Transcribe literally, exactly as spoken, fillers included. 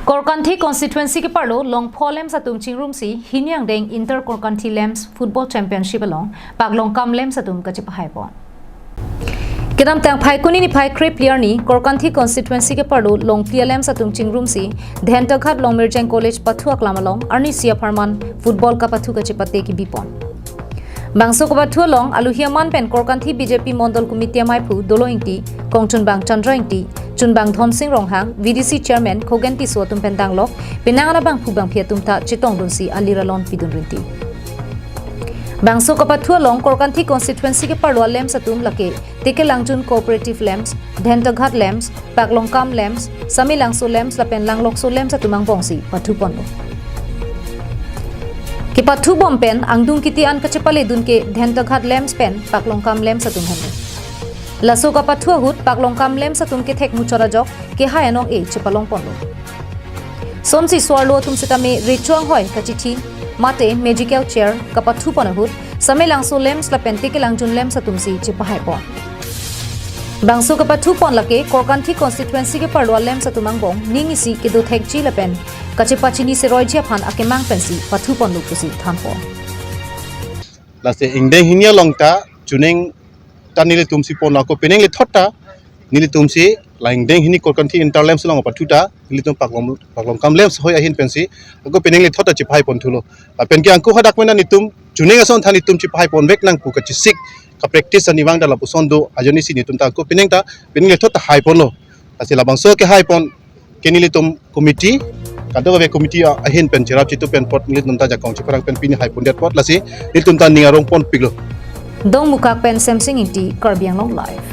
Korkanthi constituency keparlo Longpho LAMPS atum chingrumsi hini angdeng Inter Korkanthi LAMPS Football Championship along Paklongkam LAMPS atum kachepahai pon. Kedamtang Phaikuni niphai krepli arni Korkanthi constituency keparlo Longplia LAMPS atum chingrumsi Dhentaghat Longmirjeng College pathu aklam along arnisi apharman football kapathu kachepate kebi pon. Bangso kapathu along aluhi aman pen Korkanthi BJP Mondol Committee amaiphu Dolo Ingti, Kongchunbang Chandra Ingti, Chunbang Dhonsing Ronghang, VDC Chairman Khogen Tisso atum pen danglok penang an abangphu bangphi atum ta chetongdunsi alir alon pidun rinti. Bangso kapathu along Korkanthi constituency keparlo LAMPS atum lake Tekelangjun Cooperative LAMPS, Dhentaghat LAMPS, Paklongkam LAMPS, Samelangso LAMPS lapen Langlokso LAMPS atum angbongsi pathu ponlo. Kepathu bom pen angdung kiti an kachepaledun ke Dhentaghat LAMPS pen Paklongkam LAMPS atum henlo. Laso kapathu ahut Paklongkam LAMPS atum kethek muchot ajok kehai anong-e chepalong ponlo. Sonsi so-arlo atum setame recho anghoi kachithi mate magical chair kapathu pon ahut Samelangso LAMPS lapen Tekelangjun LAMPS atumsi chepahai pon. Bangso kapathu pon lake Korkanthi constituency keparlo LAMPS atum angbong ning isi kedo thekji lapen kachepachini seroiji aphan akemang pensi pathu ponlo pusi than pon. Lasi ingdeng hini along ta chuning ta nelitumsi ponlo, ako penang lethot ta nelitumsi la ingdeng hini Korkanthi Inter LAMPS along pathu ta nelitum Paklong, Paklongkam LAMPS hoi ahin pensi ako penang lethot ta chepahai ponthulo. Lapen ke angko hadak mena nelitum chuning ason than nelitum chepahai ponvek nang pu kachesik kapractice ani vang ta lapuson do, ajoinesi nelitum ta ako penang ta penang lethot ta hai ponlo. Lasi labangso kehai pon ke nelitum committee, kadokave committee ahin pen cherap chitu pen apot nelitum ta jakong chepharang pen pini hai pondet apot, lasi nelitum ta ning arong ponpiklo. Dongmukak pen Semsing Ingti, Karbi Anglong Live.